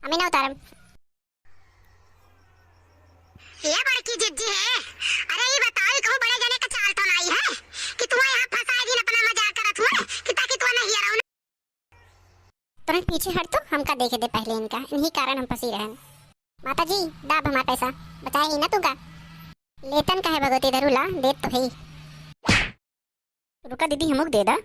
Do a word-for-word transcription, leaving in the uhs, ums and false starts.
मैं ना उतारम। ये बड़की जिज्जी है। अरे ये बताओ, ये कहूँ बड़े जने का चाल तो नाई है कि तुम्हें यहाँ फंसाए दिन अपना मजाक करत हुए कि ताकि तू नहीं रहो ना। तुरंत पीछे हट तो हमका देखे दे पहले इनका, इन्हीं कारण हम फंसी रहन। माता जी, दाब हमार पैसा, बचाए ही ना तुमका। लेतन का है भगवती धरुला, देत तो है ही। रुका दीदी, हमको दे दा।